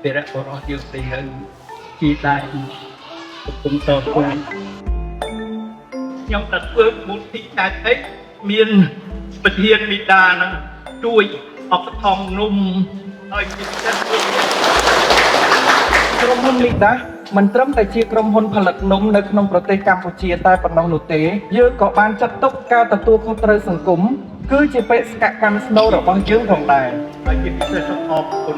វីរៈបុរសយើងទៅហើយជាដែរកំពុងតស៊ូខ្ញុំតែធ្វើមូលធិដាច់អីមានប្រធានមីដានឹងជួយអបថងនំឲ្យជាពិសេសមួយទៀត ក្រុមហ៊ុនមីដាសមិនត្រឹមតែជាក្រុមហ៊ុនផលិតនំនៅក្នុងប្រទេសកម្ពុជាតែប៉ុណ្ណោះនោះទេយើងក៏បានចាត់ទុកការទទួលខុសត្រូវសង្គមគឺជាបេសកកម្មស្នូលរបស់យើងផងដែរ ហើយជាពិសេសសូមអរគុណ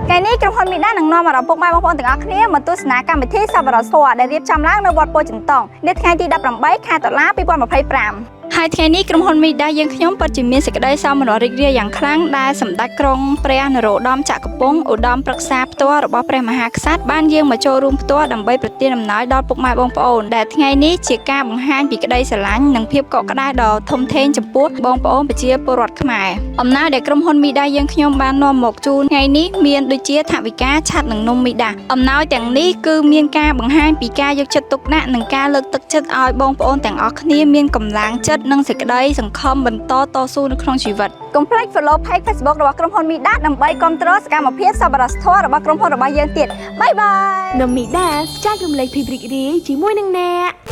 ថ្ងៃនេះក្រុមហ៊ុនមីដានឹងនាំអារម្មណ៍ពុកម៉ែបងប្អូនទាំងអស់គ្នាមកទស្សនាកម្មវិធីសប្បុរសធម៌ដែលរៀបចំឡើងនៅវត្តពោធិ៍ចិនតុងនៅថ្ងៃទី18ខែតុលា2025ហើយថ្ងៃនេះក្រុមហ៊ុនមីដាយើងខ្ញុំពិតជាមានសេចក្តីសោមនស្សរីករាយយ៉ាងខ្លាំងដែលសម្ដេចក្រុងព្រះនរោត្តមចក្រពង្សឧត្តមប្រឹក្សាផ្ទាល់របស់ព្រះមហាក្សត្របានយាងមកចូលរួមផ្ទាល់ដើម្បីប្រទានអំណោយដល់ពុកម៉ែបងប្អូនដែលថ្ងៃនេះជាការបង្ហាញពីក្តីស្រឡាញ់និងភាពកក់ក្ដៅដ៏ធំធេងចំពោះបងប្អូនប្រជាពលរដ្ឋខ្មែរអំណោយដែលក្រុមហ៊ុនមីដាយើងខ្ញុំបាននាំមកជូនថ្ងៃនេះមានដូចជាថវិកាឆ័ត្រនិងនំមីដាអំណោយទាំងនេះគឺមានការបង្ហាញពីការយកចិត្តទុកដាក់និងការលើកទឹកចិត្តឲ្យបងប្អូនទាំងអស់គ្នាមានកម្លាំងចិត្តនិងសេចក្តីសង្ឃឹមបន្តតស៊ូនៅក្នុងជីវិតកុំភ្លេច follow page Facebook របស់ក្រុមហ៊ុនមីដាដើម្បីគាំទ្រសកម្មភាពសប្បុរសធម៌របស់ក្រុមហ៊ុនរបស់យើងទៀតបាយបាយ នំមីដាចែករំលែកភាពរីករាយជាមួយនឹងអ្នក។